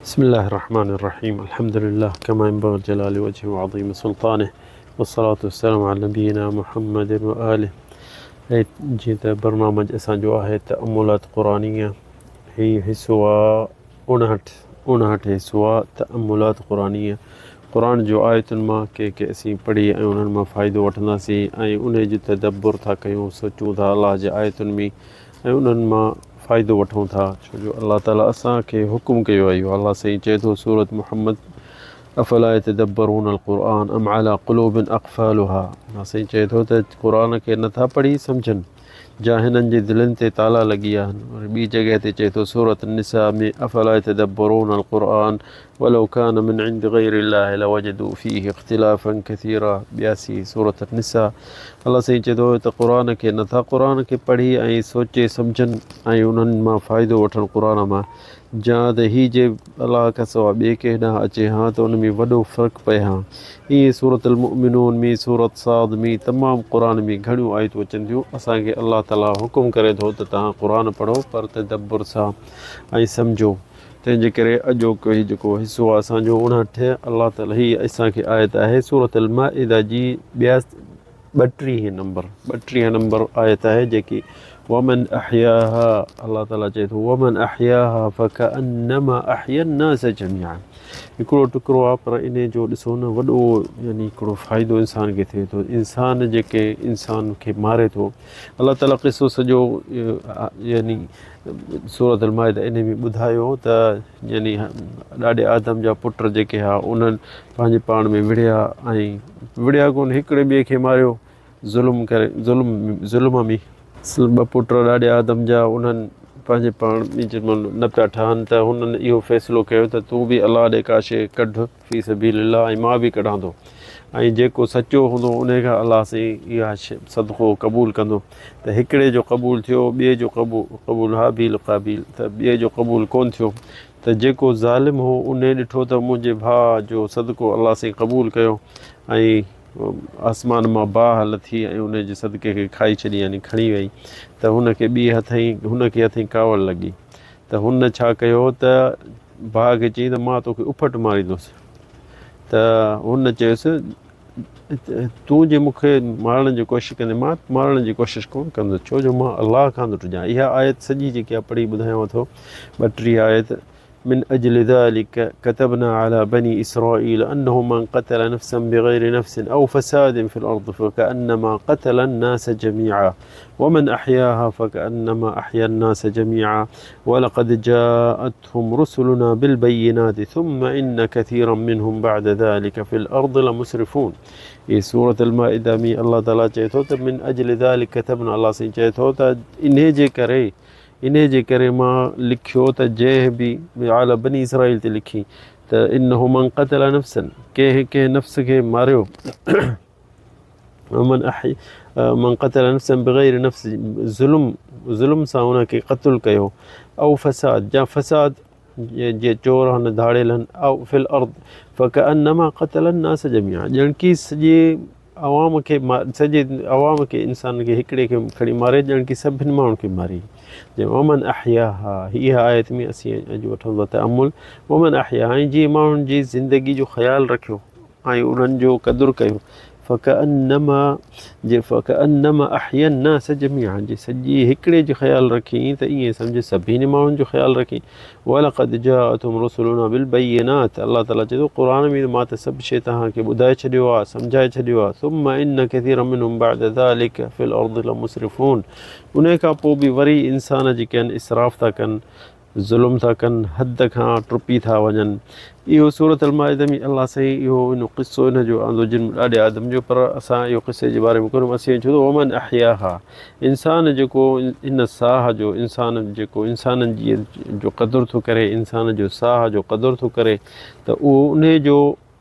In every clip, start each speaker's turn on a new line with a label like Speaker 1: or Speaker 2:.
Speaker 1: بسم الله الرحمن الرحيم الحمد لله كما ينبغي لجلال وجهه وعظيم سلطانه والصلاة والسلام على نبينا محمد وآله. هي جيئن ته برنامج اسان جو آهي تأملات قرآنية، هي حصو آ اڻهٺ، اڻهٺ حصو آ تأملات قرآنية. قرآن جو آيتن مان ڪي ڪي اسين پڙهي ۽ انهن مان فائدو وٺنداسين ۽ انهي جو تدبر ٿا ڪيون، سوچون ٿا الله جي آيتن ۾ ۽ انهن مان فائدو وٺون ٿا، ڇو جو الله تعالي اسان کي حڪم ڪيو آهي. اهو الله سائين چئي ٿو سورة محمد افلا يتدبرون القرآن ام علي قلوب اقفالها، الله سائين چئي ٿو ته قرآن کي نٿا پڙهي سمجهن جا هنن جي دلين تي تالا لڳي آهن. وري ٻي جڳهه تي چئي ٿو سورة النساء ۾ افلا يتدبرون القرآن ولو ڪان من عند غير الله لوجدوا فيه اختلافا كثيرا، 82 سورة النساء. الله سائين چئي ٿو ته قرآن کي نٿا قرآن کي پڙهي ۽ سوچي سمجهن ۽ انهن مان فائدو وٺن قرآن مان، جا ته هي جي الله کان سواء ٻئي ڪنهن ڏانهن اچي ها ته ان ۾ وڏو فرق پئي ها. ائين سورة المؤمنون ۾ سورة صاد ۾ تمام قرآن ۾ گهڻيون آيتون اچن ٿيون. اسان کي الله تعالي حڪم ڪري ٿو ته توهان قرآن پڙهو پر تدبر سان ۽ سمجهو. تنهن جي ڪري اڄوڪو هي جيڪو حصو آهي اسان جو 59، الله تعالي هي اسان کي آيت آهي سورة المائده جي 32 نمبر، 32 نمبر آيت آهي جيڪي ومن احياها، الله تعالي چئي ٿو ومن احياها فڪانما احيا الناس جميعا. هڪڙو ٽڪرو آهي پر انهي جو ڏسو نه وڏو يعني هڪڙو فائدو انسان کي ٿئي ٿو. انسان جيڪي انسان کي ماري ٿو، الله تعالي قصو سڄو يعني سورة المائده انهي ۾ ٻڌايو ته يعني ڏاڏي آدم جا پٽ جيڪي ها انهن پنهنجي پاڻ ۾ وڙهيا ۽ وڙهيا ڪونه، هڪڙي ٻئي کي ماريو ظلم ڪري، ظلم ظلم ۾ ٻه پٽ ڏاڏي آدم جا انهن پنهنجي پاڻ ۾ جنهن مهل نه پيا ٺهن ته هنن اهو فيصلو ڪيو ته تون به الله ڏي ڪا شيء ڪڍ في سبيل الله ۽ مان به ڪڍان ٿو ۽ جيڪو سچو هوندو انهي کان الله سائين اها شيء صدقو قبول ڪندو. ته هڪڙي جو قبول ٿيو ٻئي جو قبول هابيل قابيل ته ٻئي جو قبول ڪونه ٿيو. ته جيڪو ظالم هو انهي ڏٺو ته منهنجي ڀاء جو صدقو الله سائين قبول ڪيو ۽ آسمان مان باهه لٿي ۽ انهي جي صدقي کي کائي ڇڏي يعني کڻي وئي. ته هن کي ٻي هٿئين هن کي هٿئين ڪاوڙ لڳي. ته هن ڇا ڪيو ته ڀاء کي چيائين ته مان توکي اڦٽ ماريندس. ته هن چيس تون جي مون کي مارڻ جي ڪوشش ڪندين مان مارڻ جي ڪوشش ڪونه ڪندس ڇو جو مان الله کان ٿو ڊڄان. اها آيت سڄي جيڪي آ پڙهي ٻڌايانو ٿو 32 آيت من اجل ذلك كتبنا على بني اسرائيل انه من قتل نفسا بغير نفس او فساد في الارض فكأنما قتل الناس جميعا ومن احياها فكأنما احيا الناس جميعا ولقد جاءتهم رسلنا بالبينات ثم ان كثيرا منهم بعد ذلك في الارض لمسرفون. هي سورة المائده ۾ الله تعالي چئي ٿو ته من اجل ذلك كتبنا، الله سائين چئي ٿو ته انهي جي ڪري، انهي جي ڪري مان لکيو ته جنهن به علي بني اسرائيل تي لکي ته انه من قتل نفسا، ڪنهن ڪنهن نفس کي ماريو، من احي من قتل نفسا بغير نفس، ظلم ظلم سان ان کي قتل ڪيو، او فساد جا فساد جي چور هن ڌاڙيل هن، او في الارض فڪانما قتل الناس جميعا، ڄڻ ڪي سڄي عوام کي سڄي عوام کي انسان کي هڪڙي کي کڻي ماري ڄڻ ڪي سڀن ماڻهن کي ماري. جي ومن احياها، هي اها آيت ۾ اسين اڄ وٺون ٿا تامل ومن احياها، ۽ جي ماڻهن جي زندگي جو خيال رکيو ۽ انهن جو قدر ڪيو، فڪانما جي فڪانما احيا الناس جميعا، جي سڄي هڪڙي جو خيال رکين ته ائين سمجھ سڀني ماڻهن جو خيال رکين. ولقد جاءتهم رسلنا بالبينات، الله تعالي چئي ٿو قرآن ۾ مان ته سڀ شيء توهان کي ٻڌائي ڇڏيو آهي، سمجهائي ڇڏيو آهي. ثم ان كثيرا منهم بعد ذلك في الارض لمسرفون، انهي کان پوء به وري انسان جيڪي آهن اسراف ٿا ڪن، ظلم ٿا ڪن، حد کان ٽپي ٿا وڃن. اهو سورة المائده ۾ الله سائين اهو ان قصو ان جو آندو جن ڏاڏي آدم جو، پر اسان اهو قصي جي باري ۾ ڪونه اسين چيو ته ومن احياها، انسان جيڪو ان ساهه جو، انسان جيڪو انسانن جي جو قدر ٿو ڪري، انسان جو ساهه جو قدر ٿو ڪري ته اهو انهي جو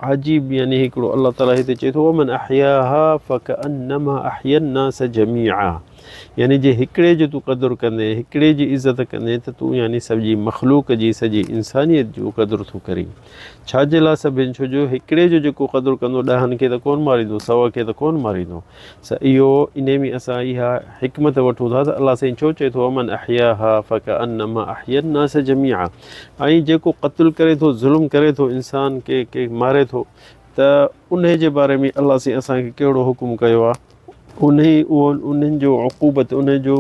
Speaker 1: عجيب يعني هڪڙو الله تعالي هتي چئي ٿو ومن احياها فڪانما احيا الناس جميعا. يعني جي هڪڙي جو تون قدر ڪندين، هڪڙي جي عزت ڪندين ته تون يعني سڄي مخلوق جي، سڄي انسانيت جو قدر ٿو ڪرين. ڇا جي لاء سڀن؟ ڇو جو هڪڙي جو جيڪو قدر ڪندو ڏهن کي ته ڪونه ماريندو، سو کي ته ڪونه ماريندو. سو اهو انهي ۾ اسان اها حڪمت وٺون ٿا ته الله سائين ڇو چئي ٿو ومن احياها فڪانما احيا الناس جميعا ۽ جيڪو قتل ڪري ٿو ظلم ڪري ٿو انسان کي کي ماري ٿو ته انهي جي باري ۾ الله سائين اسان کي ڪهڙو حڪم ڪيو آهي انهي اهو انهن جو عقوبت انهي جو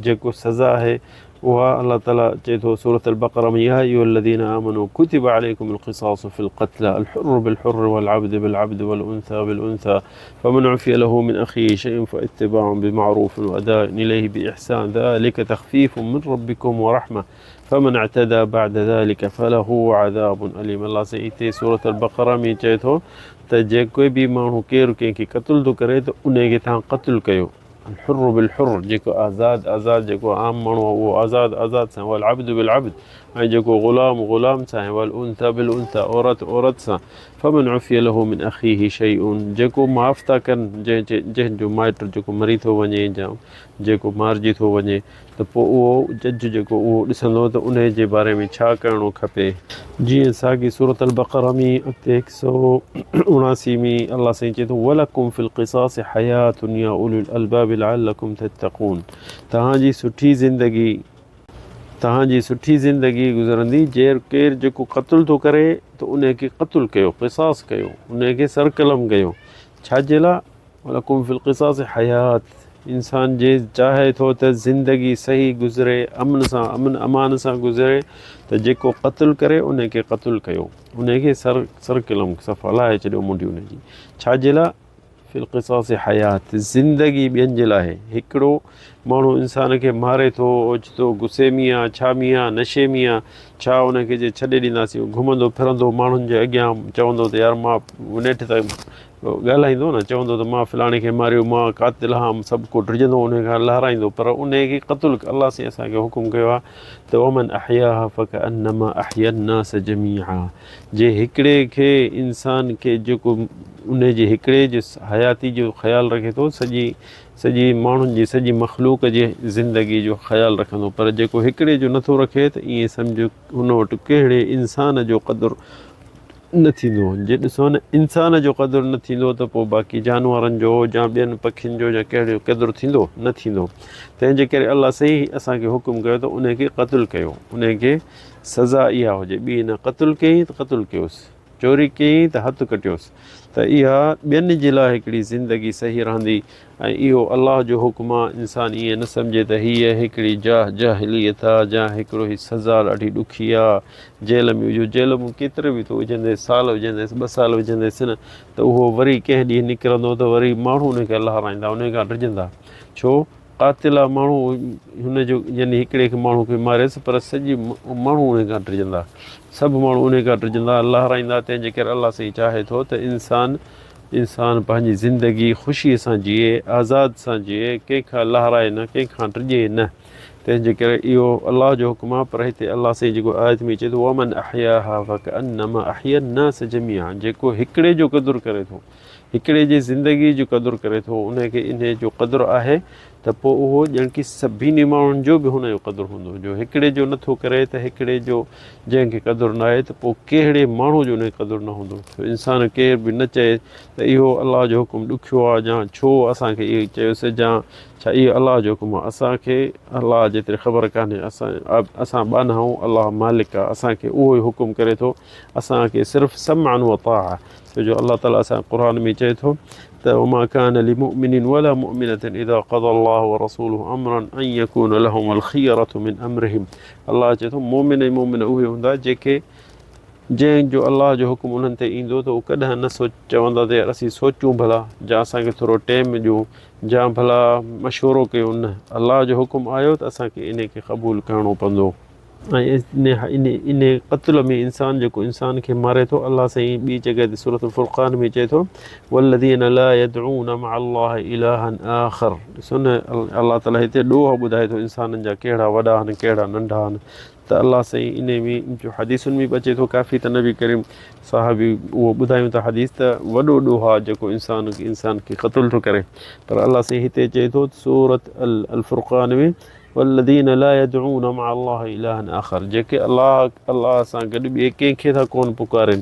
Speaker 1: جيڪو سزا آهي اها الله تعالي چئي ٿو سورة البقره ۾ يا ايها الذين آمنوا كتب عليكم القصاص في القتلى الحر بالحر والعبد بالعبد والانثى بالانثى فمن عفي له من اخيه شيء فاتباع بمعروف واداء اليه باحسان ذلك تخفيف من ربكم ورحمه فمن اعتدى بعد ذلك فله عذاب اليم الله سائين هتي سورة البقره ۾ چئي ٿو ته جيڪو به ماڻهو ڪير ڪنهن کي قتل ٿو ڪري ته ان کي توهان قتل ڪيو الحر بالحر جيڪو آزاد آزاد جيڪو عام ماڻهو آهي اهو آزاد آزاد سان والعبد بالعبد ۽ جيڪو غلام غلام سان آهي والانثى بالانثى عورت عورت سان فمن عفي له من اخيه شيء جيڪو معاف ٿا ڪن جنهن جنهن جو مائٽ جيڪو مري ٿو وڃي يا جيڪو مارجي ٿو وڃي ته پوء اهو جج جيڪو اهو ڏسندو ته انهي جي باري ۾ ڇا ڪرڻو کپي. جيئن ساڳي سورة البقره ۾ اڳتي هڪ سئو 79 ۾ الله سائين چئي ٿو ولڪم في القصاص حيات يا اولي الالباب لعلڪم تتقون توهان جي سٺي زندگي توهان جي سٺي زندگي گذرندي جير ڪير جيڪو قتل ٿو ڪري ته انهي کي قتل ڪيو قصاص ڪيو انهي کي سر قلم ڪيو ڇا جي لاء ولڪم في القصاص حيات انسان جي چاهي ٿو ته زندگي صحيح گذري امن سان امن امان سان گذري ته جيڪو قتل ڪري ان کي قتل ڪيو ان کي سر سر قلم صفا لاهي ڇڏيو منڍي ان جي ڇا جي لاء في القصاص حيات زندگي ٻين جي لاء هڪڙو ماڻهو انسان کي ماري ٿو اوچتو غصي ۾ آ ڇا ۾ آ نشي ۾ آ ڇا ان کي جي ڇڏي ڏينداسين گهمندو ڦرندو ماڻهن جي اڳيان چوندو ته يار مان نيٺ ته ڳالهائيندو نه چوندو ته مان فلاڻي کي ماريو مان قاتل هان سڀ ڪو ڊڄندو انهي کان لهرائيندو پر انهي کي قتل الله سائين اسان کي حڪم ڪيو آهي ته ومن احياها فڪانما احيا الناس جميعا جي هڪڙي کي انسان کي جيڪو انهي جي هڪڙي جي حياتي جو خيال رکي ٿو سڄي سڄي ماڻهن جي سڄي مخلوق جي زندگي جو خيال رکندو پر جيڪو هڪڙي جو نٿو رکي ته ائين سمجهه ان وٽ ڪهڙي انسان جو قدر نه ٿيندو. جي ڏسو نه انسان جو قدر نه ٿيندو ته پوء باقي جانورن جو يا ٻين پکين جو يا ڪهڙي جو قدر ٿيندو؟ نه ٿيندو. تنهن جي ڪري الله سائين اسان کي حڪم ڪيو ته انهي کي قتل ڪيو، انهي کي سزا اها هجي، ٻي نه قتل ڪيائين ته قتل ڪيوس، چوري ڪيائين ته هٿ ڪٽيوس ته اها ٻين جي لاء هڪڙي زندگي صحيح رهندي ۽ اهو الله جو حڪم آ، انسان ائين نه سمجهي ته هيء هڪڙي جاه جاهليت آ يا هڪڙو هي سزا ڏاڍي ڏکي آ، جيل ۾ وجهو، جيل ۾ ڪيترو به تون وجهنديس، سال وجهنديس، ٻه سال وجهنديس نه ته اهو وري ڪنهن ڏينهن نڪرندو ته وري ماڻهو ان کي لهرائيندا، ان کان ڊڄندا. ڇو؟ قاتل آ ماڻهو هن جو يعني هڪڙي کي ماڻهو کي ماريس پر سڄي ماڻهو ان کان ڊڄندا، سڀ ماڻهو ان کان ڊڄندا، لهرائيندا، تنهن جي ڪري الله سائين چاهي ٿو ته انسان انسان پنهنجي زندگي خوشيء سان جيئي، آزاد سان جيئي، ڪنهن کان لهرائي نه، ڪنهن کان ڊڄي نه. تنهن جي ڪري اهو الله جو حڪم آهي، پر هتي الله سائين جيڪو آيت ۾ چئي ٿو ومن احياها فڪانما احيا الناس جميعا جيڪو هڪڙي جو قدر ڪري ٿو، هڪڙي جي زندگي جو قدر ڪري ٿو، ان کي انهي جو قدر آهي ته پوء اهو ڄڻ ڪي سڀني ماڻهن جو به هن جو قدر هوندو، جو هڪڙي جو نه ٿو ڪري ته هڪڙي جو جنهن کي قدر نه آهي ته پوء ڪهڙي ماڻهو جو ان کي قدر نه هوندو. ڇو انسان ڪير به نه چئي ته اهو الله جو حڪم ڏکيو آهي يا ڇو اسان کي اهو چيوسي يا ڇا اهو الله جو حڪم آهي. اسان کي الله جيتري خبر ڪانهي، اسان ٻانها آهيون، الله مالڪ آهي، اسان کي اهو ئي حڪم ڪري ٿو، اسان کي صرف سمعا وطاعة، ڇو جو الله تعالي اسان کي قرآن ۾ چئي ٿو ته وما ڪان لمؤمن ولا مؤمنة اذا قضى الله ورسوله امرا ان يكون لهم الخيرة من امرهم الله چئي ٿو مؤمن ۽ مؤمنه اهي هوندا جيڪي جنهن جو الله جو حڪم انهن تي ايندو ته هو ڪڏهن نه سوچ چوندا ته يار اسين سوچون ڀلا جا اسان کي ٿورو ٽيم ڏيو جا ڀلا مشورو ڪيون نه الله جو حڪم آيو ته اسان کي انهي کي قبول ڪرڻو پوندو. ۽ انهي قتل ۾ انسان جيڪو انسان کي ماري ٿو الله سائين ٻي جڳهه تي سورة الفرقان ۾ چئي ٿو والذين لا يدعون مع الله الها آخر ڏسو نه الله تعالي هتي ڏوهه ٻڌائي ٿو انسانن جا ڪهڙا وڏا آهن ڪهڙا ننڍا آهن ته الله سائين انهي ۾ جو حديثن ۾ به اچي ٿو ڪافي ته نبي ڪريم صاحب اهو ٻڌايون ٿا حديث ته وڏو ڏوهه آهي جيڪو انسان انسان کي قتل ٿو ڪري پر الله سائين هتي چئي ٿو سورة الفرقان ۾ والذين لا يدعون مع الله الها آخر جيڪي الله الله سان گڏ ٻئي ڪنهن کي ٿا ڪون پڪارين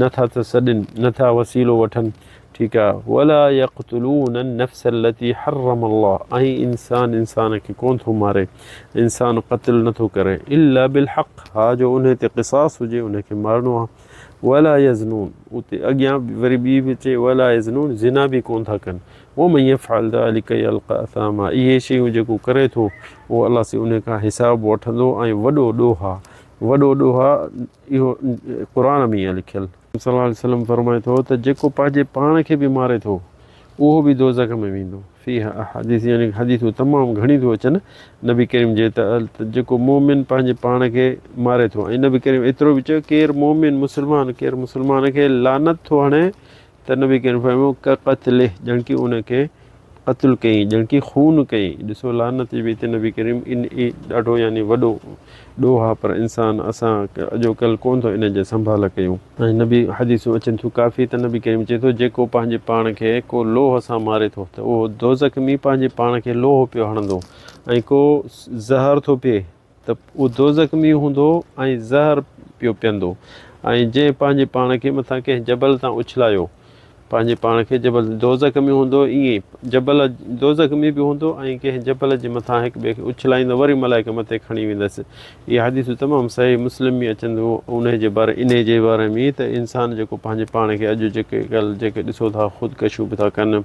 Speaker 1: نه ٿا ته سڏن نه ٿا وسيلو وٺن ٺيڪ آ ولا يقتلون النفس التي حرم الله ۽ انسان انسان کي ڪون ٿو ماري انسان قتل نه ٿو ڪري الا بالحق ها جو انهي تي قصاص هجي انهي کي مارڻو آ ولا يزنون اتي اڳيان وري ٻي به چئي ولا يزنون زنا به ڪون ٿا ڪن ومن يفعل ذلك يلقى اثاما اهي شيون جيڪو ڪري ٿو اهو الله سي انهي کان حساب وٺندو ۽ وڏو ڏوهه آ وڏو ڏوهه آ اهو قرآن ۾ آ لکيل. صلي الله عليه وسلم فرمائي ٿو ته جيڪو پنهنجي پاڻ کي به ماري ٿو اهو به دوزخ ۾ ويندو. فيه احاديث يعني حديثون تمام گهڻيون ٿيون اچن نبي ڪريم جي ته جيڪو مؤمن پنهنجي پاڻ کي ماري ٿو ۽ نبي ڪريم ايترو به چيو ڪير مؤمن مسلمان ڪير مسلمان کي لعنت ٿو هڻي ته نبي ڪريم فرمايو ڪقتله ڄڻ ڪي ان کي قتل ڪيائين ڄڻ ڪي خون ڪيائين ڏسو لعنت جي به هتي نبي ڪريم ان ڏاڍو يعني وڏو ڏوهه آ پر انسان اسان اڄوڪلهه ڪون ٿو ان جي سنڀال ڪيون. ۽ نبي حديثون اچن ٿيون ڪافي ته نبي ڪريم چئي ٿو جيڪو پنهنجي پاڻ کي ڪو لوهه سان ماري ٿو ته اهو دوزخ ۾ پنهنجي پاڻ کي لوهه پيو هڻندو ۽ ڪو زهر ٿو پئي ته اهو دوزخ ۾ هوندو ۽ زهر پيو پيئندو ۽ جنهن پنهنجي پاڻ کي مٿان ڪنهن جبل تان اڇلايو پنهنجي پاڻ کي جبل دوزخ ۾ هوندو ائين ئي جبل دوزخ ۾ به هوندو ۽ ڪنهن جبل جي مٿان هڪ ٻئي کي اڇلائيندو وري ملائڪ مٿي کڻي ويندس اهي حديثون تمام صحيح مسلم ۾ اچن ٿيون انهي جي باري انهي جي باري ۾ ته انسان جيڪو پنهنجي پاڻ کي اڄ جيڪي ڳالهه جيڪي ڏسو ٿا خودڪشيون به ٿا ڪن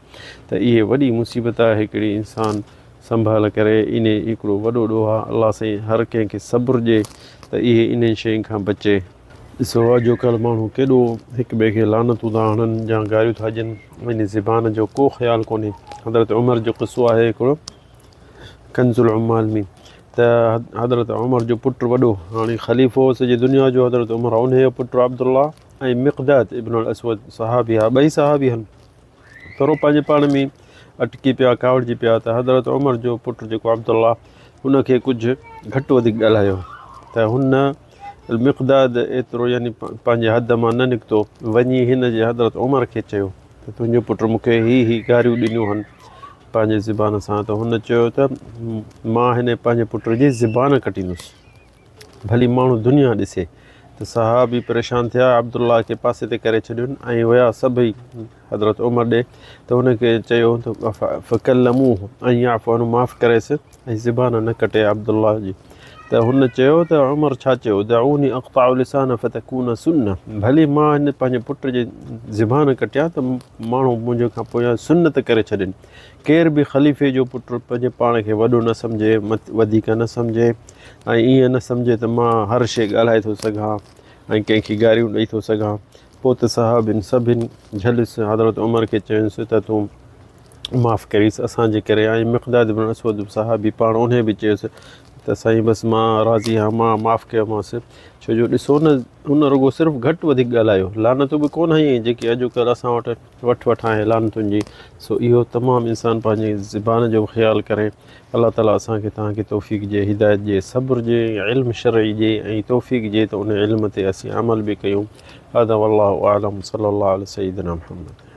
Speaker 1: ته اهي وڏي مصيبت آهي هڪڙي انسان سنڀال ڪري انهي هڪڙو وڏو ڏوهه آ الله سائين هر ڪنهن کي صبر ڏي ته اهي انهن شين کان بچي. ڏسو اڄوڪلهه ماڻهو ڪيڏو هڪ ٻئي کي لعنتون ٿا هڻن يا گاريون ٿا ڏين انهي زبان جو ڪو خيال ڪونهي حضرت عمر جو قصو آهي هڪڙو ڪنز العمال ۾ ته حضرت عمر جو پٽ وڏو هاڻي خليفو سڄي دنيا جو حضرت عمر انهي جو پٽ عبدالله ۽ مقداد ابن الاسود صحابي ها ٻئي صحابي هن ٿورو پنهنجي پاڻ ۾ اٽڪي پيا، ڪاوڙجي پيا ته حضرت عمر جو پٽ جيڪو عبدالله ان کي ڪجهه گهٽ وڌيڪ ڳالهايو ته هن المقداد ايترو يعني پنهنجي حد مان نه نڪتو وڃي هن جي حضرت عمر کي چيو ته تنهنجو پٽ مون کي هي هي گاريون ڏنيون هن پنهنجي زبان سان ته هن چيو ته مان هن پنهنجي پٽ جي زبان ڪٽيندس. ڀلي ماڻهو دنيا ڏسي ته صحابي پريشان ٿيا، عبدالله کي پاسي تي ڪري ڇڏين ۽ ويا سڀئي حضرت عمر ڏي ته هن کي چيو ته فڪلموه ان يعفو عنه معاف ڪريس ۽ زبان نه ڪٽي عبدالله جي ته هن چيو ته عمر ڇا چيو دعوني اقطع لسانه فتڪون سنه ڀلي مان هن پنهنجي پٽ جي زبان ڪٽيان ته ماڻهو منهنجي کان پويان سنت ڪري ڇڏين ڪير به خليفي جو پٽ پنهنجي پاڻ کي وڏو نه سمجهي، وڌيڪ نه سمجهي ۽ ائين نه سمجهي ته مان هر شيء ڳالهائي ٿو سگهان ۽ ڪنهن کي گاريون ڏئي ٿو سگهان. پوء ته صحابين سڀن جهليس حضرت عمر کي چيس ته تون معاف ڪريس اسان جي ڪري ۽ مقداد بن اسود صحابي پاڻ انهي به چيس ته سائين بس مان راضي آهيان مان معاف ڪيومانس ڇو جو ڏسو نه هن رڳو صرف گهٽ وڌيڪ ڳالهايو لعنتون به ڪونه هنيائين جيڪي اڄوڪلهه اسان وٽ وٺ وٺان آهي لعنتن جي سو اهو تمام انسان پنهنجي زبان جو به خيال ڪري الله تعالي اسان کي توهان کي توفيق ڏي هدايت ڏي صبر ڏي علم شرعي ڏي ۽ توفيق ڏي ته ان علم تي اسين عمل به ڪيون هذا والله اعلم صلي الله علي سيدنا محمد.